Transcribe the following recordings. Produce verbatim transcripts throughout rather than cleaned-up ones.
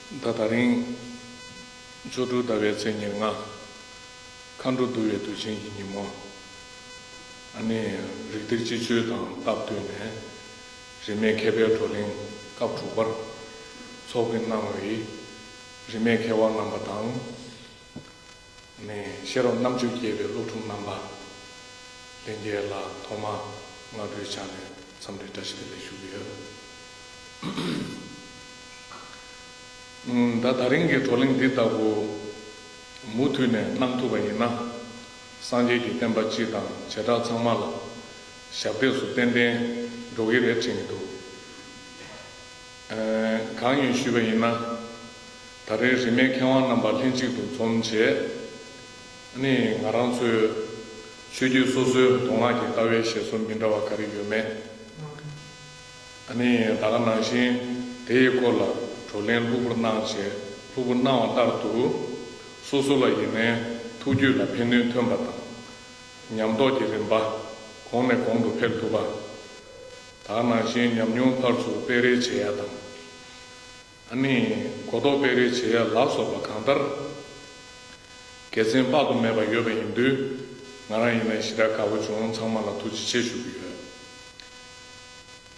ད་ད་རིང་ཆོ་འཕྲུལ་ཟླ་བའི་ཚེས་ཉེར་ལྔ། མཁའ་འགྲོ་འདུ་བའི་དུས་ཆེན་གྱི་ཉིན་མོ། ཨ་ནི་རིགས་གཏེར་སྤྱི་སྤྱོད་དང་སྟབས་བསྟུན་ནས། རིས་མེད་མཁས་པའི་བགྲོ་གླེང་སྐབས་དྲུག་པར་ཚོགས་ཀྱིས་གནང་བའི་རིས་མེད་མཁས་དབང་རྣམ་པ་དང་། ནས་ཤེས་རབ་རྣམ་དཔྱོད་རྒྱས་པའི་སློབ་ཕྲུག་རྣམ་པ། ལྷན་རྒྱས་ལ་ཐོག་མར་སྔ་དྲོའི་ཆ་ནས་འཚམས་འདྲི་བཀྲ་ཤིས་བདེ་ལེགས་ཞུ་གི་ཡོད། ད་ད་རིང་གི་བགྲོ་གླེང་འདི་ལྟ་བུ་མུ་མཐུད་ནས་གནང་ཐུབ་པ་ཡིན་ན། སངས་རྒྱས་ཀྱི་བསྟན་པ་སྤྱི་དང་བྱེ་བྲག་ཚང་མ་ལ་ཞབས་འདེགས་སུ་ཏན་ཏན་འགྲོ་གི་རེད་དྲན་གྱི་འདུག་གང་ཡིན་ཞུས་པ་ཡིན་ན། ད་རེས་རིས་མེད་མཁས་དབང་རྣམ་པ་ལྷན་གཅིག་ཏུ་འཛོམས་བྱས། ནི་ང་རང་ཚོའི་ཆོས་བརྒྱུད་སོ་སོའི་མདོ་སྔགས་ཀྱི་ལྟ་བའི་བཞེད་སྲོལ་མི་འདྲ་བ་ག་རེ་ཡོད་མེད། ནི་ད་ག་ནང་བཞིན་དེ་ཡི་སྐོར་ལ་བགྲོ་གླེང་ལྷུག་པོར་གནང་བྱས། ལྷུག་པོར་གནང་བ་ལྟར་དུ། སོ་སོ་ལ་ཡིན་ནའི་ཐུགས་རྒྱུད་ལ་ཕན་ནུས་ཐོན་པ་དང་། ཉམས་རྟོགས་ཀྱི་རིམ་པ་གོང་ནས་གོང་དུ་འཕེལ་ཐུབ་པ། ད་ག་ནང་བཞིན་ཉམས་མྱོང་ཕར་ཚུར་སྤེལ་རེས་བྱེད་ཡ་དང་། ཨ་ནི་གོ་རྟོགས་སྤེལ་རེས་བྱེད་ཡ་ལ་སོགས་པ་གང་ལྟར། དགེ་མཚན་དཔག་ཏུ་མེད་པ་ཡོད་པ་ཡིན་དུས། ང་རང་ཡིན་ན་ཞེ་དྲག་དགའ་པོ་བྱུང་། ཚང་མ་ལ་ཐུགས་རྗེ་ཆེ་ཞུ་གི་ཡོད།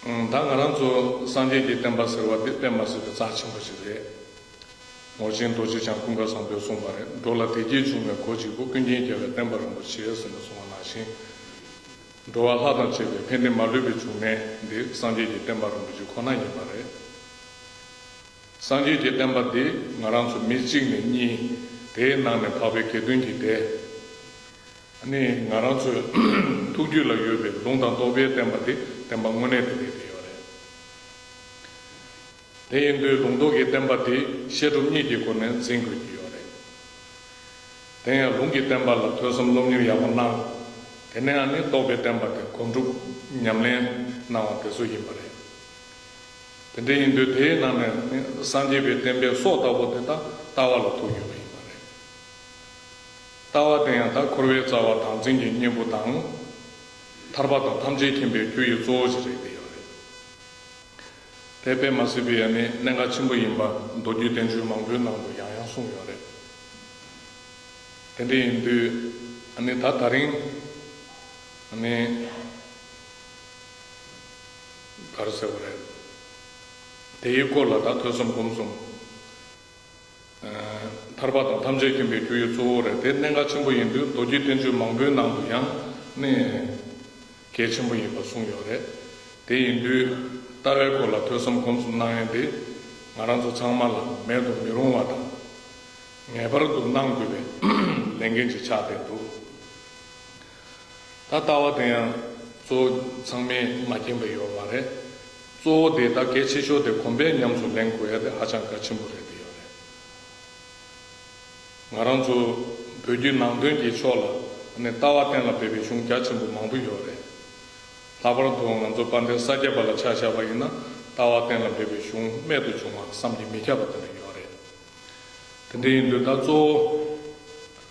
ད་ང་རང་ཚོ་སངས་རྒྱས་ཀྱི་བསྟན་པ་ཟེར་བ་འདི་དཔེ་མ་སྲིད་པའི་རྩ་ཆེན་པོ་ཞིག་རེད། ངོར་ཆེན་རྡོ་རྗེ་འཆང་ཀུན་དགའ་བཟང་པོས་གསུངས་པ་རེད། འགྲོ་ལ་བདེ་སྐྱིད་འབྱུང་བའི་སྒོ་གཅིག་པུ། ཀུན་མཁྱེན་རྒྱལ་བའི་བསྟན་པ་རིན་པོ་ཆེ་ཟེར་ནས་གསུངས་པ་ནང་བཞིན། འགྲོ་བ་ལྷ་དང་བཅས་པའི་ཕན་བདེ་མ་ལུས་པའི་འབྱུང་གནས་འདི་སངས་རྒྱས་ཀྱི་བསྟན་པ་རིན་པོ་ཆེ་ཁོ་ན་ཡིན་པ་རེད། སངས་རྒྱས་ཀྱི་བསྟན་པ་འདི་ང་རང་ཚོ་མི་གཅིག་ནས་གཉིས། དེའི་ནང་ནས་འཕགས་པའི་དགེ་འདུན་གྱི་སྡེ། ནི་ང་རང་ཚོའི་ཐུགས་རྒྱུད་ལ་ཡོད་པའི་ལུང་དང་རྟོགས་པའི་བསྟན་པ་འདི་བསྟན་པ་དངོས་གནས་དེ་རེད་དེ་ཡོད་རེད། དེ་ཡིན་དུས་ལུང་རྟོགས་ཀྱི་བསྟན་པ་འདི་བཤད་སྒྲུབ་གཉིས་ཀྱི་སྒོ་ནས་འཛིན་དགོས་ཀྱི་ཡོད་རེད། དེ་ཡང་ལུང་གི་བསྟན་པ་ལ་ཐོས་བསམ་སློབ་གཉེར་ཡག་པོ་གནང་། དེ་ནས་ཨ་ནི་རྟོགས་པའི་བསྟན་པ་དེ་སྒོམ་སྒྲུབ་ཉམས་ལེན་གནང་བ་དེ་ཚོ་ཡིན་པ་རེད། དེ་འདྲ་ཡིན་དུས་དེའི་ནང་ནས་ནི་སངས་རྒྱས་པའི་བསྟན་པའི་སྲོག་ལྟ་བུ་དེ་དག་ལྟ་བ་ལ་ཐུག་ཡོད་པ་ཡིན་པ་རེད། ལྟ་བ་དེ་ཡང་ད་འཁོར་བའི་རྩ་བ་དང་འཛིན་གྱི་གཉེན་པོ་དང་། ཐར་པ་དང་ཐམས་ཅད་མཁྱེན་པའི་རྒྱུ་ཡི་གཙོ་བོ་ཞིག་རེད་དེ་ཡོད་རེད། དེ་དཔེ་མ་སྲིད་པའི་ཨ་ནི་གནད་འགག་ཆེན་པོ་ཡིན་པ་མདོ་རྒྱུད་བསྟན་བཅོས་མང་པོའི་ནང་དུ་ཡང་ཡང་གསུངས་ཡོད་རེད། དེ་འདྲ་ཡིན་དུས་ཨ་ནི་ད་ད་རིང་ཨ་ནི་ག་རེ་ཟེར་བ་རེད། དེའི་སྐོར་ལ་ད་ཐོས་བསམ་སྒོམ་གསུམ། ཐར་པ་དང་ཐམས་ཅད་མཁྱེན་པའི་རྒྱུ་ཡི་གཙོ་བོ་རེད། དེ་གནད་འགག་ཆེན་པོ་ཡིན་དུས་མདོ་རྒྱུད་བསྟན་བཅོས་མང་པོའི་ནང་དུ་ཡང་ནི་གལ་ཆེན་པོ་ཡིན་པ་གསུངས་ཡོད་རེད། དེ་ཡིན་དུས་ལྟ་བའི་སྐོར་ལ་ཐོས་བསམ་སྒོམ་གསུམ་གནང་ཡས་དེ་ང་རང་ཚོ་ཚང་མ་ལ་མེད་དུ་མི་རུང་བ་དང་། ངེས་པར་དུ་གནང་དགོས་པའི་ལས་འགན་ཅིག་ཆགས་བསྡད་འདུག་ད་ལྟ་བ་དེ་ཡང་གཙོ་བོ་ཚང་མས་མ་མཁྱེན་པ་ཡོད་མ་རེད། གཙོ་བོ་དེ་དག་གལ་ཆེ་ཤོས་དེ་གོམས་པས་ཉམས་སུ་ལེན་དགོས་ཡ་དེ་ཧ་ཅང་གལ་ཆེན་པོ་རེད་དེ་ཡོད་རེད། ང་རང་ཚོ་བོད་བརྒྱུད་ནང་བསྟན་གྱི་ཕྱོགས་ལ་ནི་ལྟ་བ་གཏན་ལ་འབེབས་པའི་གཞུང་རྒྱ་ཆེན་པོ་མང་པོ་ཡོད་རེད། ལྷག་པར་དུ་ང་ཚོ་དཔལ་ལྡན་ས་སྐྱ་པ་ལ་ཆ་བཞག་པ་ཡིན་ན་ལྟ་བ་གཏན་ལ་འབེབས་པའི་གཞུང་རྨད་དུ་བྱུང་བ་བསམ་གྱིས་མི་ཁྱབ་པ་དེ་འདྲ་ཡོད་རེད། དེ་འདྲ་ཡིན་དུས་ད་གཙོ་བོ་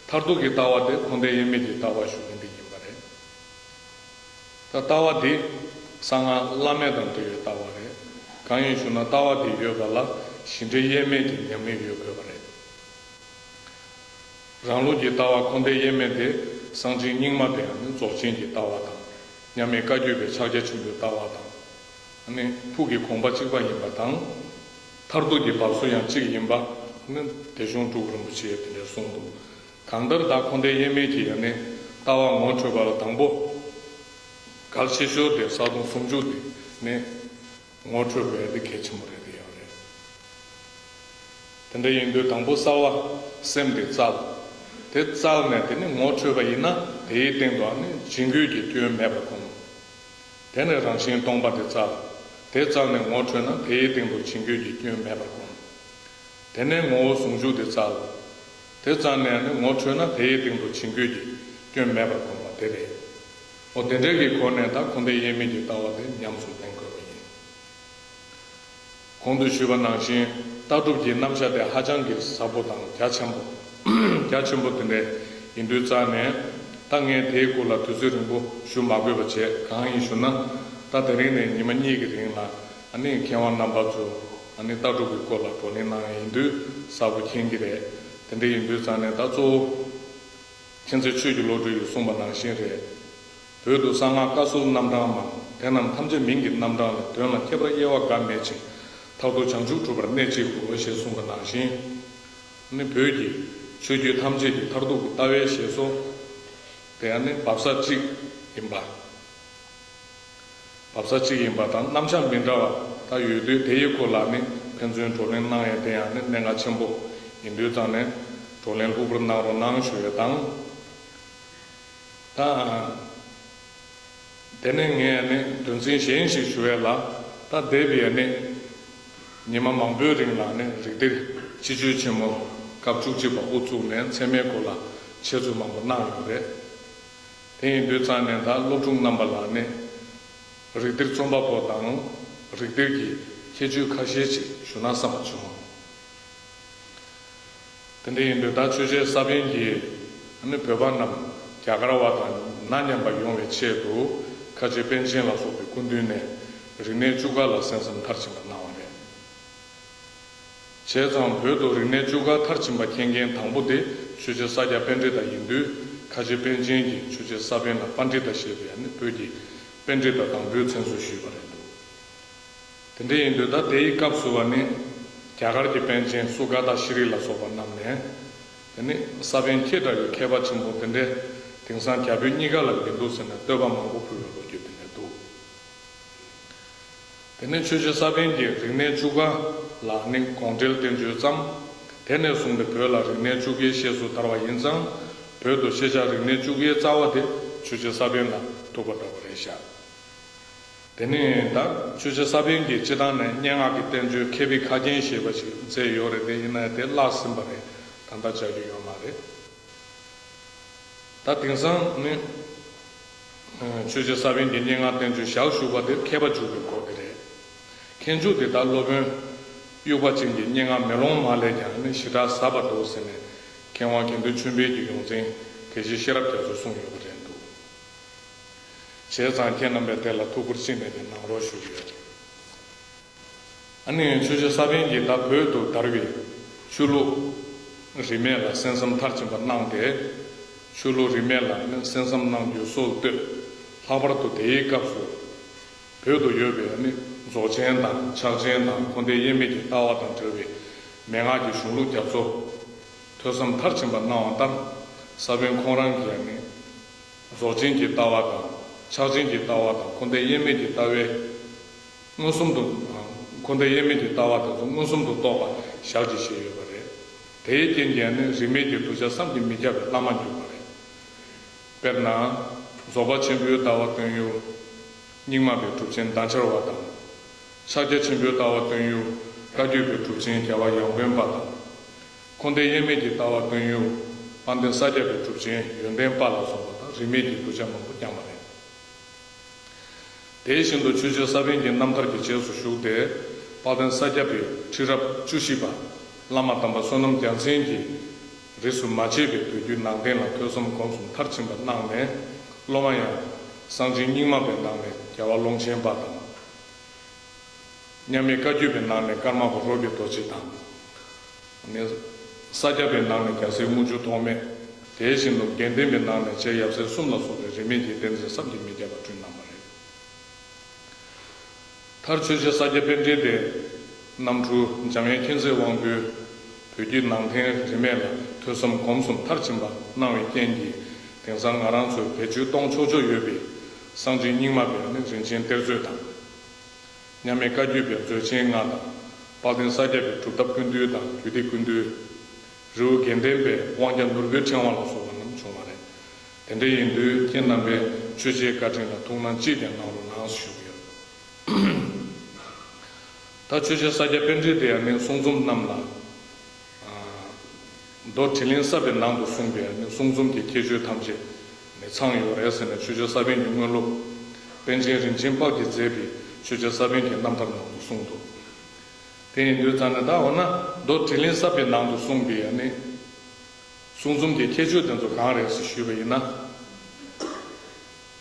མཐར་ཐུག་གི་ལྟ་བ་དེ་འཁོར་འདས་དབྱེར་མེད་ཀྱི་ལྟ་བ་ཞུ་མཁན་དེ་ཡིན་པ་རེད། ད་ལྟ་བ་འདི་གསང་སྔགས་བླ་མེད་དང་འབྲེལ་བའི་ལྟ་བ་རེད། གང་ཡིན་ཞུ་ན་ལྟ་བ་འདི་ཡོད་པ་ལ་གཞི་འབྲས་དབྱེར་མེད་ཀྱི་ཉམས་ལེན་ཡོད་དགོས་པ་རེད། རང་ལུགས་ཀྱི་ལྟ་བ་འཁོར་འདས་དབྱེར་མེད་དེ་གསང་ཆེན་རྙིང་མ་དེ་ཡང་ནི་རྫོགས་ཆེན་གྱི་ལྟ་བ་དང་། མཉམ་མེད་བཀའ་བརྒྱུད་པའི་ཕྱག་རྒྱ་ཆེན་པོའི་ལྟ་བ་དང་། ནི་ཕུགས་ཀྱི་དགོངས་པ་གཅིག་པ་ཡིན་པ་དང་། མཐར་ཐུག་གི་བབས་སོ་ཡང་གཅིག་ཡིན་པ། ནི་དེ་གཞུང་སྤྲུལ་སྐུ་རིན་པོ་ཆེས་དེ་འདྲ་གསུངས་འདུག་གང་ལྟར་ད་འཁོར་འདས་དབྱེར་མེད་ཀྱི་ཡང་ནི་ལྟ་བ་ངོ་འཕྲོད་པ་ལ་དང་པོ་གལ་ཆེ་ཤོས་དེ་གསང་སྟོང་ཟུང་འཇུག་དེ་ནི་ངོ་འཕྲོད་པའི་དེ་གལ་ཆེན་པོ་རེད་དེ་ཡང་རེད། དེ་འདྲ་ཡིན་དུས་དང་པོ་གསལ་བ་སེམས་དེ་བཙལ། དེ་བཙལ་ནས་དེ་ནི་ངོ་འཕྲོད་པ་ཡིན་ན་དེའི་སྟེང་དུ་ཨ་ནི་བྱིང་རྒོད་ཀྱི་སྐྱོན་མེད་པར་སྒོམ། དེ་ནས་རང་བཞིན་སྟོང་པ་དེ་བཙལ། དེ་བཙལ་ནས་ངོ་འཕྲོད་ན་དེའི་སྟེང་དུ་བྱིང་རྒོད་ཀྱི་སྐྱོན་མེད་པར་སྒོམ། དེ་ནས་ངོ་བོ་ཟུང་འཇུག་དེ་བཙལ། དེ་བཙལ་ནས་ནི་ངོ་འཕྲོད་ན་དེའི་སྟེང་དུ་བྱིང་རྒོད་ཀྱི་སྐྱོན་མེད་པར་སྒོམ་པ་དེ་རེད། འོ་དེ་འདྲའི་གི་སྒོ་ནས་ད་འཁོར་འདས་དབྱེར་མེད་ཀྱི་ལྟ་བ་དེ་ཉམས་སུ་ལེན་དགོས་པ་ཡིན། གོང་དུ་ཞུས་པ་ནང་བཞིན་ལྟ་གྲུབ་ཀྱི་རྣམ་གཞག་དེ་ཧ་ཅང་གི་ཟབ་པོ་དང་རྒྱ་ཆེན་པོ། རྒྱ་ཆེན་པོ་དེ་འདྲ་ཡིན་དུས་རྩ་ནས་ད་ངས་དེའི་སྐོར་ལ་དུས་ཚོད་རིང་པོ་ཞུ་མ་དགོས་པ་བྱས། གང་ཡིན་ཞུ་ན་ད་དེ་རིང་ནས་ཉི་མ་གཉིས་ཀྱི་རིང་ལ་ཨ་ནི་མཁས་དབང་རྣམ་པ་ཚོ་ ཨ་ནི་ལྟ་གྲུབ་ཀྱི་སྐོར་ལ་བགྲོ་གླེང་གནང་ཡ་ཡིན་དུས་གསལ་པོ་མཁྱེན་གྱི་རེད། དེ་འདྲ་ཡིན་དུས་ཙང་ནས་ད་གཙོ་བོ་མཁྱེན་བརྩེ་ཆོས་ཀྱི་བློ་གྲོས་ཀྱིས་གསུངས་པ་ནང་བཞིན་རེད། བོད་དུ་གསང་སྔགས་བཀའ་སྲོལ་རྣམ་གྲངས་མང་། དེ་རྣམས་ཐམས་ཅད་མིང་གི་རྣམ་གྲངས་ལས། དོན་ལ་ཁྱད་པར་དབྱེ་བ་འགའ་མེད་ཅིང་། མཐར་ཐུག་བྱང་ཆུབ་སྒྲུབ་པར་གནད་གཅིག་གོ་ཞེས་གསུངས་པ་ནང་བཞིན། ནི་བོད་ཀྱི་ཆོས་བརྒྱུད་ཐམས་ཅད་ཀྱི་མཐར་ཐུག་གི་ལྟ་བའི་བཞེད་སྲོལ་དེ་ཡང་ནི་འབབ་ས་གཅིག་ཡིན་པ། འབབ་ས་གཅིག་ཡིན་པ་དང་རྣམ་གཞག་མི་འདྲ་བ་ད་ཡོད་དུས། དེ་ཡི་སྐོར་ལ་ནི་ཕན་ཚུན་བགྲོ་གླེང་གནང་ཡས་དེ་ཡང་ནི་གནད་འགག་ཆེན་པོ་ཡིན་དུས་ཙང་ནས་བགྲོ་གླེང་ལྷུག་པོར་གནང་རོགས་གནང་ཞུ་ཡས་དང་། ད་དེ་ནས་ངས་ནི་དོན་ཚན་གཞན་ཞིག་ཞུ་ཡས་ལ། ད་འདས་པའི་ནི་ཉི་མ་མང་པོའི་རིང་ལ་ནི་རིགས་གཏེར་སྤྱི་སྤྱོད་ཆེན་མོ་སྐབས་བཅུ་གཅིག་པ་དབུ་བཙུགས་ནས་ཚད་མའི་སྐོར་ལ་འཆད་རྩོད་མང་པོ་གནང་ཡོད་རེད། དེ་ཡིན་དུས་ཙང་ནས་ད་སློབ་ཕྲུག་རྣམ་པ་ལ་ནི་རིགས་གཏེར་རྩོམ་པ་པོ་དང་རིགས་གཏེར་གྱི་ཁྱད་ཆོས་ཁ་ཤས་ཅིག་ཞུ་ན་བསམ་པ་བྱུང་། དེ་འདྲ་ཡིན་དུས་ད་ཆོས་རྗེ་ས་པཎ་གྱིས་ནི་བོད་པ་རྣམས་རྒྱ་གར་བ་དང་མ་མཉམ་པ་ཡོང་བའི་ཆེད་དུ། ཁ་ཆེ་པཎ་ཆེན་ལ་སོགས་པའི་སྐུ་མདུན་ནས་རིག་གནས་བཅུ་དཀར་ལ་གསན་བསམ་མཐར་ཕྱིན་པ་གནང་བ་རེད། བྱས་ཙང་བོད་དུ་རིག་གནས་བཅུ་དཀར་མཐར་ཕྱིན་པ་མཁྱེན་མཁན་དང་པོ་དེ་ཆོས་རྗེ་ས་སྐྱ་པཎྜི་ཏ་ཡིན་དུས། ཁ་ཆེ་པཎ་ཆེན་གྱིས་ཆོས་རྗེ་ས་པཎ་ལ་པཎྜི་ཏ་ཞེས་པའི་ནི་བོད་ཀྱི་པཎྜི་ཏ་དང་པོའི་མཚན་གསོལ་ཞུས་པ་རེད་འདུག་དེ་འདྲ་ཡིན་དུས་ད་དེའི་སྐབས་སུ་བ་ནི་རྒྱ་གར་གྱི་པཎ་ཆེན་སུ་ག་ཏ་ཤྲི་ལ་སོགས་པ་རྣམས་ནས། དེ་ནི་ས་པཎ་ཁྱེད་འདྲ་བའི་མཁས་པ་ཆེན་པོ་དེ་འདྲས་དེང་སང་རྒྱ་བོད་གཉིས་ཀ་ལ་མི་འདུག་ཟེར་ནས་བསྟོད་པ་མང་པོ་ཕུལ་བའི་ལོ་རྒྱུས་དེ་འདྲ་འདུག་དེ་ནས་ཆོས་རྗེ་ས་པཎ་གྱིས་རིག་གནས་བཅུ་དཀར་ལ་ནི་དགོངས་འགྲེལ་བསྟན་བཅོས་བརྩམས། དེ་ནས་བཟུང་སྟེ་བོད་ལ་རིག་གནས་བཅུ་དགའི་བཤད་སྲོལ་དར་བ་ཡིན་ཙང་། བོད་དུ་ཤེས་བྱ་རིག་གནས་བཅུ་དགའི་རྩ་བ་དེ་ཆོས་རྗེ་ས་པཎ་ལ་ཐུག་པ་འདྲ་བོ་རེད་ཤག་དེ་ནས་ད་ཆོས་རྗེ་ས་པཎ་གྱིས་སྤྱིར་བཏང་ནས་སྙན་ངག་གི་བསྟན་བཅོས་མཁས་པའི་ཁ་རྒྱན་ཞེས་པ་ཞིག་མཛད་ཡོད་རེད། དེ་ཡིན་ན་དེ་བརླག་ཟིན་པ་རེད། ད་ལྟ་མཇལ་རྒྱུ་ཡོད་མ་རེད། ད་དེང་སང་ནི་ཆོས་རྗེ་ས་པཎ་གྱི་སྙན་ངག་བསྟན་བཅོས་ཞལ་བཞུགས་པ་དེ་མཁས་པ་འཇུག་པའི་སྒོ་དེ་རེད། མཁས་འཇུག་དེ་ལྟར་སློབ་དཔོན་དབྱུག་པ་ཅན་གྱི་སྙན་ངག་མེ་ལོང་མ་ལས་ཀྱང་ནི་ཞེ་དྲག་ཟབ་པ་འདུག་ཟེར་ནས་མཁས་དབང་དགེ་འདུན་ཆོས་འཕེལ་གྱི་ཡོངས་འཛིན་དགེ་བཤེས་ཤེས་རབ་རྒྱ་མཚོས་གསུངས་ཡོད་པ་རེད་འདུག་བྱས་ཙང་ཁྱེད་རྣམ་པས་དེ་ལ་ཐུགས་ཁུར་གཅིག་ནས་ཀྱང་གནང་རོགས་ཞུ་གི་ཡོད། ཨ་ནི་ཆོས་རྗེ་ས་པཎ་གྱིས་ད་བོད་དུ་དར་བའི་ཆོས་ལུགས་རིས་མེད་ལ་གསན་བསམ་མཐར་ཕྱིན་པ་གནང་སྟེ། ཆོས་ལུགས་རིས་མེད་ལ་ནི་གསན་བསམ་གནང་རྒྱུའི་སྲོལ་བཏོད། ལྷག་པར་དུ་དེའི་སྐབས་སུ་བོད་དུ་ཡོད་པའི་ནི་རྫོགས་ཆེན་དང་ཕྱག་ཆེན་དང་འཁོར་འདས་དབྱེར་མེད་ཀྱི་ལྟ་བ་དང་འབྲེལ་བའི་མན་ངག་གི་གཞུང་ལུགས་རྒྱ་མཚོ་ཐོས་བསམ་མཐར་ཕྱིན་པ་གནང་བ་ལྟར། ས་པཎ་ཁོང་རང་གིས་ནི་རྫོགས་ཆེན་གྱི་ལྟ་བ་དང་ཕྱག་ཆེན་གྱི་ལྟ་བ་དང་འཁོར་འདས་དབྱེར་མེད་ཀྱི་ལྟ་བའི་མངོན་སུམ་དུ། འཁོར་འདས་དབྱེར་མེད་ཀྱི་ལྟ་བ་དེ་ཚོ་མངོན་སུམ་དུ་རྟོགས་པ་ཞལ་གྱིས་བཞེས་ཡོད་པ་རེད། དེའི་རྐྱེན་གྱིས་ནི་རིས་མེད་ཀྱི་གདུལ་བྱ་བསམ་གྱིས་མི་ཁྱབ་པའི་བླ་མ་གྱུར་པ་རེད། དཔེར་ན། རྫོགས་པ་ཆེན་པོའི་ལྟ་བ་སྟོན་ཡུལ་རྙིང་མ་པའི་གྲུབ་ཆེན་འདན་ཆར་བ་དང་། ཕྱག་རྒྱ་ཆེན་པོའི་ལྟ་བ་སྟོན་ཡུལ་བཀའ་བརྒྱུད་པའི་གྲུབ་ཆེན་རྒྱལ་བ་ཡང་དཔོན་པ་དང་། འཁོར་འདས་དབྱེར་མེད་ཀྱི་ལྟ་བ་སྟོན་ཡུལ་དཔལ་ལྡན་ས་སྐྱ་པའི་གྲུབ་ཆེན་ཡོན་ཏན་དཔལ་ལ་སོགས་པ་དང་རིས་མེད་ཀྱི་གདུལ་བྱ་མང་པོ་བསྐྱངས་པ་རེད། དེ་བཞིན་དུ་ཆོས་རྗེ་ས་པཎ་གྱི་རྣམ་ཐར་གྱི་རྗེས་སུ་ཞུགས་ཏེ། དཔལ་ལྡན་ས་སྐྱ་པའི་ཁྲི་རབས་བཅུ་བཞི་པ་བླ་མ་དམ་པ་བསོད་ནམས་རྒྱལ་མཚན་གྱིས་རིས་སུ་མ་ཆད་པའི་བོད་བརྒྱུད་ནང་བསྟན་ལ་ཐོས་བསམ་སྒོམ་གསུམ་མཐར་ཕྱིན་པ་གནང་ནས། སློབ་མ་ཡང་གསང་ཆེན་རྙིང་མ་པའི་ནང་ནས་རྒྱལ་བ་ཀློང་ཆེན་པ་དང་། མཉམ་མེད་བཀའ་བརྒྱུད་པའི་ནང་ནས་ཀརྨ་པ་རོ་པའི་རྡོ་རྗེ་དང་། ནི། ས་སྐྱ་པའི་ནང་ནས་རྒྱལ་སྲས་དངུལ་ཆུ་ཐོགས་མེད། དེ་བཞིན་དུ་དགེ་ལྡན་པའི་ནང་ནས་རྗེ་ཡབ་སྲས་གསུམ་ལ་སོགས་པའི་རིས་མེད་ཀྱི་བསྟན་འཛིན་བསམ་གྱིས་མི་ཁྱབ་པ་བསྐྲུན་གནང་བ་རེད། མཐར་ཆོས་རྗེ་ས་སྐྱ་པཎྜི་ཏའི་རྣམ་འཕྲུལ་འཇམ་དབྱངས་མཁྱེན་བརྩེའི་དབང་པོས་བོད་བརྒྱུད་ནང་བསྟན་རིས་མེད་ལ་ཐོས་བསམ་སྒོམ་གསུམ་མཐར་ཕྱིན་པ་གནང་བའི་རྐྱེན་གྱིས། དེང་སང་ང་རང་ཚོའི་བེད་སྤྱོད་གཏོང་ཆོག་ཆོག་ཡོད་པའི་གསང་ཆེན་རྙིང་མ་པའི་ནི་རིན་ཆེན་གཏེར་མཛོད་དང་། མཉམ་མེད་བཀའ་བརྒྱུད་པའི་མཛོད་ཆེན་ལྔ་དང་། དཔལ་ལྡན་ས་སྐྱ་པའི་སྒྲུབ་ཐབས་ཀུན་འདུས་དང་རྒྱུད་སྡེ་ཀུན་འདུས། རི་བོ་དགེ་ལྡན་པའི་དབང་རྒྱལ་ནོར་བུའི་ཕྲེང་བ་ལ་སོགས་པ་རྣམས་བྱུང་བ་རེད། དེ་འདྲ་ཡིན་དུས་ཁྱེད་རྣམ་པས་ཆོས་རྗེའི་བཀའ་དྲིན་ལ་ཐུགས་སྣང་ཅིས་ཀྱང་གནང་རོགས་གནང་ཞུ་གི་ཡོད། ད་ཆོས་རྗེ་ས་སྐྱ་པཎྜི་ཏའི་ནི་གསུང་རྩོམ་རྣམས་ལ། མདོ་དྲི་ལན་གསབ་པའི་ནང་དུ་གསུངས་པའི་ནི་གསུང་རྩོམ་གྱི་ཁྱད་ཆོས་ཐམས་ཅད་ནི་ཚང་ཡོད་རེད་ཟེར་ནས། ཆོས་རྗེ་ས་པཎ་གྱི་དངོས་སློབ་པཎ་ཆེན་རིན་ཆེན་དཔལ་གྱིས་མཛད་པའི་ཆོས་རྗེ་ས་པཎ་གྱི་རྣམ་ཐར་ནང་དུ་གསུངས་འདུག་དེ་ཡིན་དུས་ཙང་ནས་ད་འོ་ན་མདོ་དྲི་ལན་གསབ་པའི་ནང་དུ་གསུངས་པའི་ནི་གསུང་རྩོམ་གྱི་ཁྱད་ཆོས་དེ་ཚོ་གང་རེད་ཟེར་ཞུས་པ་ཡིན་ན།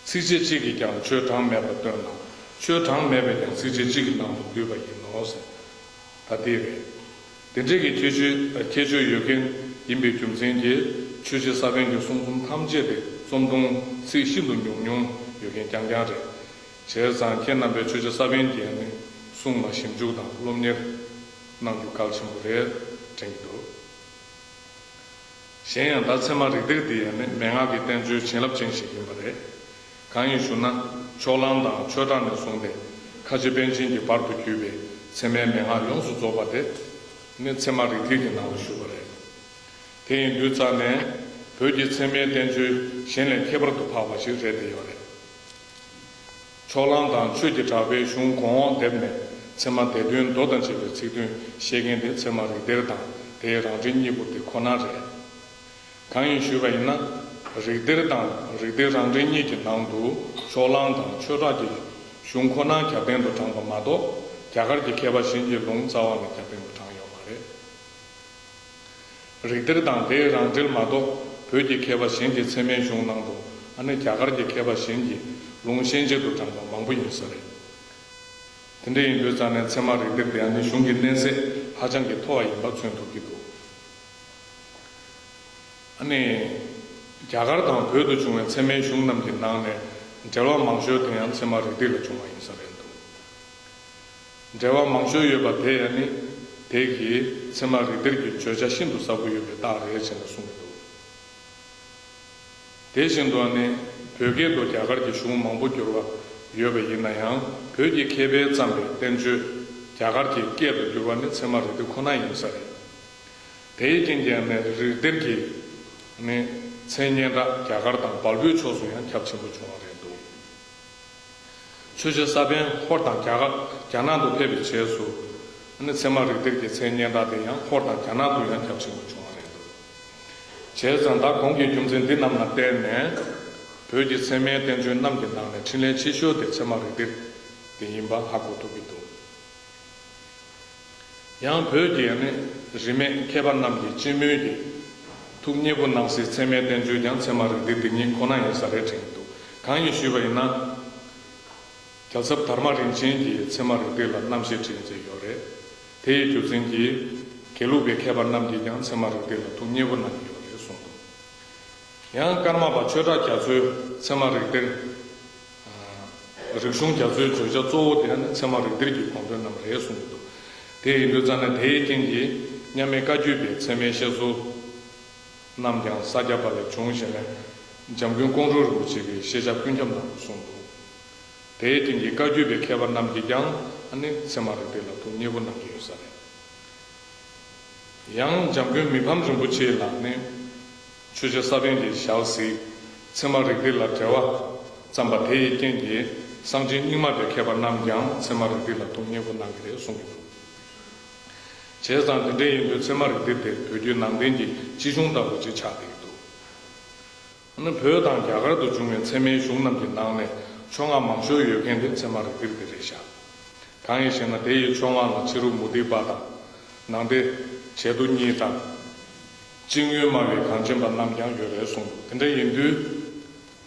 ཚིགས་བཅད་གཅིག་གིས་ཀྱང་ཆོས་གྲངས་མེད་པར་སྟོན་ལ། ཆོས་གྲངས་མེད་པས་ཀྱང་ཚིགས་བཅད་གཅིག་གི་ནང་དུ་འདུས་པ་ཡིན་ནོ་ཟེར། ད་དེ་རེད། དེ་འདྲའི་གི་ཁྱད་ཆོས་ཁྱད་ཆོས་ཡོད་མཁན་ཡིན་པའི་རྒྱུ་མཚན་གྱིས་ཆོས་རྗེ་ས་པཎ་གྱི་གསུང་རྩོམ་ཐམས་ཅད་དེ་རྩོམ་ཐུང་ཚིག་ཤིན་ཏུ་ཉུང་ཉུང་ཡོད་མཁན་རྐྱང་རྐྱང་རེད། བྱས་ཙང་ཁྱེད་རྣམ་པས་ཆོས་རྗེ་ས་པཎ་གྱི་ནི་གསུང་ལ་ཞིབ་འཇུག་དང་སློབ་གཉེར་གནང་རྒྱུ་གལ་ཆེན་པོ་རེད་དྲན་གྱི་འདུག་གཞན་ཡང་ད་ཚད་མ་རིགས་གཏེར་འདི་ཡང་ནི་མན་ངག་གི་བསྟན་བཅོས་བྱིན་རླབས་ཅན་ཞིག་ཡིན་པ་རེད། གང་ཡིན་ཞུ་ན། ཕྱོགས་གླང་དང་ཆོས་གྲགས་ནས་བཟུང་སྟེ་ཁ་ཆེ་པཎ་ཆེན་གྱི་བར་དུ་གྱུར་པའི་ཚད་མའི་མན་ངག་ཡོངས་སུ་རྫོགས་པ་དེ་ནི་ཚད་མ་རིགས་གཏེར་གྱི་ནང་དུ་ཞུགས་པ་རེད། དེ་ཡིན་དུས་རྩ་ནས་བོད་ཀྱི་ཚད་མའི་བསྟན་བཅོས་གཞན་ལས་ཁྱད་པར་དུ་འཕགས་པ་ཞིག་རེད་དེ་ཡོད་རེད། ཕྱོགས་གླང་དང་ཆོས་ཀྱི་གྲགས་པའི་གཞུང་གོང་འོག་སྡེབ་ནས་ཚད་མ་སྡེ་བདུན་མདོ་དང་བཅས་པའི་ཚིག་དོན་བཤད་མཁན་དེ་ཚད་མ་རིགས་གཏེར་དང་དེའི་རང་འགྲེལ་གཉིས་པོ་དེ་ཁོ་ན་རེད། གང་ཡིན་ཞུས་པ་ཡིན་ན། རིགས་གཏེར་དང་རིགས་གཏེར་རང་འགྲེལ་གཉིས་ཀྱི་ནང་དུ་ཕྱོགས་གླང་དང་ཆོས་གྲགས་ཀྱི་གཞུང་ཁོ་ན་རྒྱབ་རྟེན་དུ་དྲངས་པ་མ་གཏོགས་རྒྱ་གར་གྱི་མཁས་པ་གཞན་གྱི་ལུང་རྩ་བ་ནས་རྒྱབ་རྟེན་དུ་དྲངས་ཡོད་མ་རེད། རིགས་གཏེར་དང་དེའི་རང་འགྲེལ་མ་གཏོགས་བོད་ཀྱི་མཁས་པ་གཞན་གྱི་ཚད་མའི་གཞུང་ནང་དུ་ཨ་ནི་རྒྱ་གར་གྱི་མཁས་པ་གཞན་གྱི་ལུང་ཤན་སྦྱར་དུ་དྲངས་པ་མང་པོ་ཡིན་ས་རེད། དེ་འདྲ་ཡིན་དུས་ཙང་ནས་ཚད་མ་རིགས་གཏེར་དེ་ཨ་ནི་གཞུང་གི་གནས་ཚད་ཧ་ཅང་གི་མཐོ་བ་ཡིན་པ་མཚོན་ཐུབ་ཀྱི་འདུག་ཨ་ནི། རྒྱ་གར་དང་བོད་དུ་བྱུང་བའི་ཚད་མའི་གཞུང་རྣམས་ཀྱི་ནང་ནས་འགྲེལ་བ་མང་ཤོས་དེ་ཡང་ཚད་མ་རིགས་གཏེར་ལ་བྱུང་བ་ཡིན་ས་རེད་འདུག་འགྲེལ་བ་མང་ཤོས་ཡོད་པ་དེ་ཡང་ནི་དེ་གིས་ཚད་མ་རིགས་གཏེར་གྱི་བརྗོད་བྱ་ཤིན་ཏུ་ཟབ་པོ་ཡོད་པའི་རྟགས་རེད་ཅེས་ནས་གསུངས་ཀྱི་འདུག་དེ་བཞིན་དུ་ནི་བོད་སྐད་དུ་རྒྱ་གར་གྱི་གཞུང་མང་པོ་བསྒྱུར་བ་ཡོད་པ་ཡིན་ན་ཡང་བོད་ཀྱི་མཁས་པས་བརྩམས་པའི་བསྟན་བཅོས་རྒྱ་གར་གྱི་སྐད་དུ་བསྒྱུར་བ་ནི་ཚད་མ་རིགས་གཏེར་ཁོ་ན་ཡིན་ས་རེད། དེའི་རྐྱེན་གྱིས་ནི་རིགས་གཏེར་གྱི་ནི་མཚན་སྙན་གྲགས་རྒྱ་གར་དང་བལ་པོའི་ཕྱོགས་སུ་ཡང་ཁྱབ་ཆེན་པོ་བྱུང་བ་རེད་འདུག་ཆོས་རྗེ་ས་པཎ་ཧོར་དང་རྒྱ་གར་རྒྱ་ནག་ཏུ་ཕེབས་པའི་རྗེས་སུ་ནི་ཚད་མ་རིགས་གཏེར་གྱི་མཚན་སྙན་གྲགས་དེ་ཡང་ཧོར་དང་རྒྱ་ནག་ཏུ་ཡང་ཁྱབ་ཆེན་པོ་བྱུང་བ་རེད་འདུག་བྱས་ཙང་ད་གོང་གི་རྒྱུ་མཚན་འདི་རྣམས་ལ་བརྟེན་ནས་བོད་ཀྱི་ཚད་མའི་བསྟན་བཅོས་རྣམས་ཀྱི་ནང་ནས་འཕྲིན་ལས་ཆེ་ཤོས་དེ་ཚད་མ་རིགས་གཏེར་དེ་ཡིན་པ་ཧ་གོ་ཐུབ་ཀྱི་འདུག་ཡང་བོད་ཀྱི་ནི་རིས་མེད་མཁས་པ་རྣམས་ཀྱིས་སྤྱི་མོས་ཀྱི་ཐུགས་མཉེས་པོ་གནང་སའི་ཚད་མའི་བསྟན་བཅོས་ཀྱང་ཚད་མ་རིགས་གཏེར་འདི་ཉིད་ཁོ་ན་ཡིན་ས་རེད་དྲན་གྱི་འདུག་གང་ཡིན་ཞུས་པ་ཡིན་ན། རྒྱལ་ཚབ་དར་མ་རིན་ཆེན་གྱིས་ཚད་མ་རིགས་གཏེར་ལ་རྣམ་བཤད་བྲིས་མཛད་ཡོད་རེད། དེ་ཡི་རྒྱུ་མཚན་གྱིས་དགེ་ལུགས་པའི་མཁས་པ་རྣམས་ཀྱིས་ཀྱང་ཚད་མ་རིགས་གཏེར་ལ་ཐུགས་མཉེས་པོ་གནང་གི་ཡོད་རེད་གསུངས་འདུག་ཡང་ཀརྨ་པ་ཆོས་གྲགས་རྒྱ་མཚོས་ཚད་མ་རིགས་གཏེར། རིག་གཞུང་རྒྱ་མཚོའི་བརྗོད་བྱ་གཙོ་བོ་དེ་ནི་ཚད་མ་རིགས་གཏེར་གྱི་དགོངས་དོན་རྣམས་རེད་གསུངས་འདུག་དེ་ཡིན་དུས་ཙང་ནས་དེའི་རྐྱེན་གྱིས་མཉམ་མེད་བཀའ་བརྒྱུད་པའི་ཚད་མའི་བཤད་སྲོལ་རྣམས་ཀྱང་ས་སྐྱ་པ་ལས་བྱུང་ཞེས་ནས་འཇམ་མགོན་ཀོང་སྤྲུལ་རིན་པོ་ཆེ་གིས་ཤེས་བྱ་ཀུན་ཁྱབ་ནང་དུ་གསུངས་འདུག་དེའི་རྐྱེན་གྱིས་བཀའ་བརྒྱུད་པའི་མཁས་པ་རྣམས་ཀྱིས་ཀྱང་ཨ་ནི་ཚད་མ་རིགས་གཏེར་ལ་ཐུགས་མཉེས་པོ་གནང་གི་ཡོད་ས་རེད། ཡང་འཇམ་མགོན་མི་ཕམ་རིན་པོ་ཆེ་ལ་ནི། ཆོས་རྗེ་ས་པཎ་གྱིས་ཞལ་གཟིགས། ཚད་མ་རིགས་གཏེར་ལ་འགྲེལ་བ་བརྩམས་པ་དེ་ཡི་རྐྱེན་གྱིས་གསང་ཆེན་རྙིང་མ་པའི་མཁས་པ་རྣམས་ཀྱང་ཚད་མ་རིགས་གཏེར་ལ་ཐུགས་མཉེས་པོ་གནང་གི་རེད་གསུངས་ཀྱི་འདུག་བྱས་ཙང་དེ་འདྲ་ཡིན་དུས་ཚད་མ་རིགས་གཏེར་དེ་བོད་བརྒྱུད་ནང་བསྟན་གྱི་སྤྱི་གཞུང་ལྟ་བུ་ཅིག་ཆགས་བསྡད་ཀྱི་འདུག་ཨ་ནི་བོད་དང་རྒྱ་གར་དུ་བྱུང་བའི་ཚད་མའི་གཞུང་རྣམས་ཀྱི་ནང་ནས་ཕྱོགས་སྔ་མང་ཤོས་ཡོད་མཁན་དེ་ཚད་མ་རིགས་གཏེར་དེ་རེད་ཤག་གང་ཡིན་ཞེ་ན་དེ་ཡི་ཕྱོགས་སྔ་ལ་ཕྱི་རོལ་མུ་སྟེགས་པ་དང་། ནང་སྡེ་བྱེ་རྡོ་གཉིས་དང་། སྤྱི་དངོས་སྨྲ་བའི་གངས་ཅན་པ་རྣམས་ཀྱང་ཡོད་རེད་གསུངས་འདུག་དེ་འདྲ་ཡིན་དུས།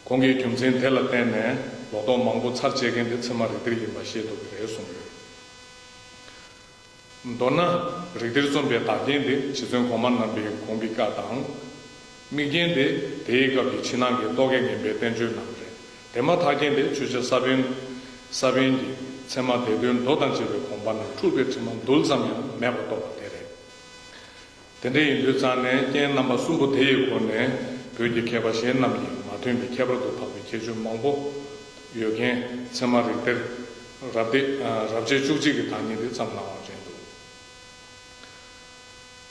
གོང་གི་རྒྱུ་མཚན་དེ་ལ་བརྟེན་ནས་ལོ་ཏོག་མང་པོ་ཚར་བཅད་མཁན་དེ་ཚད་མ་རིགས་གཏེར་ཡིན་པ་ཤེས་ཐུབ་ཀྱི་རེད་གསུངས་ཡོད། མདོར་ན། རིགས་གཏེར་རྩོམ་པའི་བདག་རྐྱེན་དེ་རྗེ་བཙུན་གོང་མ་རྣམ་པའི་དགོངས་པའི་བཀའ་དང་། དམིགས་རྐྱེན་དེ་དེའི་སྐབས་ཀྱི་ཕྱི་ནང་གི་རྟོག་གེ་ངན་པའི་བསྟན་བཅོས་རྣམས་རེད། དེ་མ་ཐག་རྐྱེན་དེ་ཆོས་རྗེ་ས་པཎ། ས་པཎ་གྱི་ཚད་མ་སྡེ་བདུན་མདོ་དང་བཅས་པའི་དགོངས་པ་རྣམས་འཁྲུལ་པའི་དྲི་མ་རྡུལ་ཙམ་ཡང་མེད་པར་རྟོགས་པ་དེ་རེད། དེ་འདྲ་ཡིན་དུས་ཙང་ནས་རྐྱེན་རྣམ་པ་གསུམ་པོ་དེ་ཡི་སྒོ་ནས་བོད་ཀྱི་མཁས་པ་གཞན་རྣམས་ཀྱིས་མ་ཐོན་པའི་ཁྱད་པར་དུ་འཕགས་པའི་ཁྱད་ཆོས་མང་པོ་ཡོད་མཁན་ཚད་མ་རིགས་གཏེར་རབ་སྡེ་རབ་བྱེད་བཅུ་གཅིག་གི་བདག་ཉིད་དེ་བརྩམས་གནང་བ་རེད་འདུག་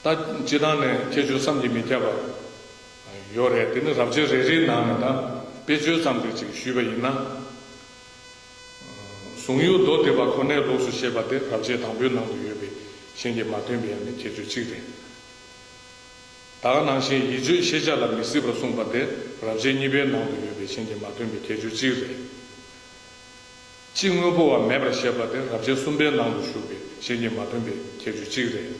ད་སྤྱིར་བཏང་ནས་ཁྱད་ཆོས་བསམ་གྱིས་མི་ཁྱབ་པ་ཡོད་རེད། དེ་ནི་རབ་བྱེད་རེ་རེའི་ནང་ནས་ད་དཔེ་བརྗོད་ཙམ་ཅིག་ཞུས་པ་ཡིན་ན། གཟུང་ཡུལ་མདོ་སྡེ་པ་ཁོ་ནའི་ལུགས་སུ་བཤད་པ་དེ་རབ་བྱེད་དང་པོའི་ནང་དུ་ཡོད་པས་གཞན་གྱིས་མ་ཐོན་པའི་ཡང་ནི་ཁྱད་ཆོས་གཅིག་རེད། ད་ག་ནང་བཞིན་ཡིད་དཔྱོད་ཤེས་བྱ་ལ་མི་སྲིད་པར་གསུངས་པ་དེ་རབ་བྱེད་གཉིས་པའི་ནང་དུ་ཡོད་པས་གཞན་གྱིས་མ་ཐོན་པའི་ཁྱད་ཆོས་གཅིག་རེད། སྤྱི་དངོས་པོ་བ་མེད་པར་བཤད་པ་དེ་རབ་བྱེད་གསུམ་པའི་ནང་དུ་ཞུགས་པས་གཞན་གྱིས་མ་ཐོན་པའི་ཁྱད་ཆོས་གཅིག་རེད།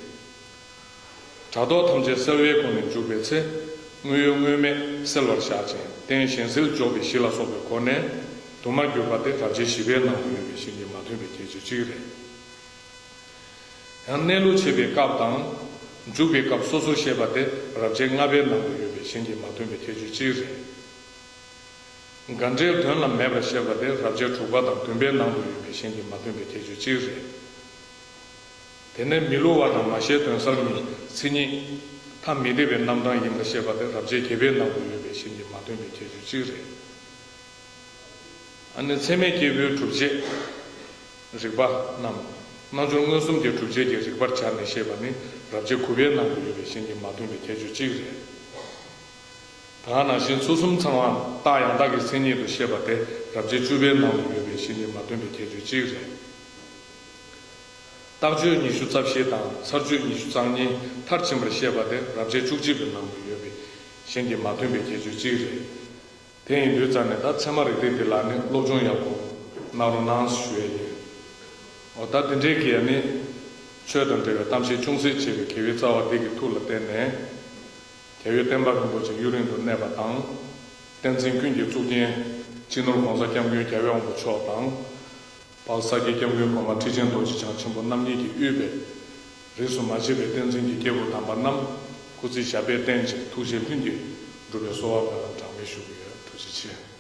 དྲ་ཐོག་ཐམས་ཅད་གསལ་བའི་སྒོ་ནས་འཇུག་པའི་ཚེ། དངོས་ཡོད་དངོས་མེད་གསལ་བར་བཞག་ཅིང་རྟེན་གཞན་སེལ་འཇོག་པའི་གཞི་ལ་སོགས་པའི་སྒོ་ནས་དུ་མར་གྱུར་པ་དེ་རབ་བྱེད་བཞི་པའི་ནང་དུ་ཡོད་པས་གཞན་གྱིས་མ་ཐོན་པའི་ཁྱད་ཆོས་གཅིག་རེད། ཡང་གནས་ལུགས་འཆད་པའི་སྐབས་དང་། འཇུག་པའི་སྐབས་སོ་སོར་བཤད་པ་དེ་རབ་བྱེད་ལྔ་པའི་ནང་དུ་ཡོད་པས་གཞན་གྱིས་མ་ཐོན་པའི་ཁྱད་ཆོས་གཅིག་རེད། དགག་སྒྲའི་དོན་ལ་མེད་པར་བཤད་པ་དེ་རབ་བྱེད་དྲུག་པ་དང་བདུན་པའི་ནང་དུ་ཡོད་པས་གཞན་གྱིས་མ་ཐོན་པའི་ཁྱད་ཆོས་གཅིག་རེད། དེ་ནས་མི་སླུ་བ་དང་མ་ཤེས་དོན་གསལ་གཉིས་མཚན་ཉིད་ཐ་མི་དད་པའི་རྣམ་གྲངས་ཡིན་པར་བཤད་པ་དེ་རབ་བྱེད་བརྒྱད་པའི་ནང་དུ་ཡོད་པས་གཞན་གྱིས་མ་ཐོན་པའི་ཁྱད་ཆོས་གཅིག་རེད། ཨ་ནི་ཚད་མའི་སྐྱེས་བུའི་སྒྲུབ་བྱེད་རིགས་པ་རྣམས། རྣལ་འབྱོར་མངོན་སུམ་གྱི་སྒྲུབ་བྱེད་ཀྱི་རིགས་པར་སྦྱར་ནས་བཤད་པ་ནི་རབ་བྱེད་དགུ་པའི་ནང་དུ་ཡོད་པས་གཞན་གྱིས་མ་ཐོན་པའི་ཁྱད་ཆོས་གཅིག་རེད། ད་ག་ནང་བཞིན་ཚུལ་གསུམ་ཚང་བའམ་རྟགས་ཡང་དག་གི་མཚན་ཉིད་དུ་བཤད་པ་དེ་རབ་བྱེད་བཅུ་པའི་ནང་དུ་ཡོད་པས་གཞན་གྱིས་མ་ཐོན་པའི་ཁྱད་ཆོས་གཅིག་རེད། རྟགས་ཆོས་ཉི་ཤུ་རྩ་བཞི་དང་ཚར་གཅོད་ཉི་ཤུ་རྩ་གཉིས་མཐར་ཕྱིན་པར་བཤད་པ་དེ་རབ་བྱེད་བཅུ་གཅིག་པའི་ནང་དུ་ཡོད་པས་གཞན་གྱིས་མ་ཐོན་པའི་ཁྱད་ཆོས་གཅིག་རེད། དེ་ཡིན་དུས་ཙང་ནས་ད་ཚད་མ་རིགས་གཏེར་འདི་ལ་ནི་སློབ་སྦྱོང་ཡག་པོ་གནང་རོགས་གནང་ཞུ་ཡས་ཡིན། འོ་ད་དེ་འདྲའི་གི་ནི་ཆོས་དང་འབྲེལ་བའི་གཏམ་བཤད་ཅུང་ཟད་བྱས་པའི་དགེ་བའི་རྩ་བ་འདི་གི་མཐུ་ལ་བརྟེན་ནས། རྒྱལ་བའི་བསྟན་པ་རིན་པོ་ཆེ་ཡུན་རིང་དུ་གནས་པ་དང་། བསྟན་འཛིན་ཀུན་གྱི་གཙུག་རྒྱན་སྤྱི་ནོར་༸གོང་ས་༸སྐྱབས་མགོན་རྒྱལ་བའི་དབང་པོ་མཆོག་དང་། དཔལ་ས་སྐྱའི་སྐྱབས་མགོན་གོང་མ་ཁྲི་ཆེན་རྡོ་རྗེ་འཆང་ཆེན་པོ་རྣམ་གཉིས་ཀྱིས་དབུས་པའི་རིས་སུ་མ་ཆད་པའི་བསྟན་འཛིན་གྱི་སྐྱེས་བུ་དམ་པ་རྣམས་སྐུ་ཚེ་ཞབས་པད་བརྟན་ཅིང་ཐུགས་རྗེ་ལྷུན་གྱིས་འགྲུབ་པའི་གསོལ་བ་སྨོན་ལམ་གྲངས་མེད་ཞུ་གི་ཡོད། ཐུགས་རྗེ་ཆེ།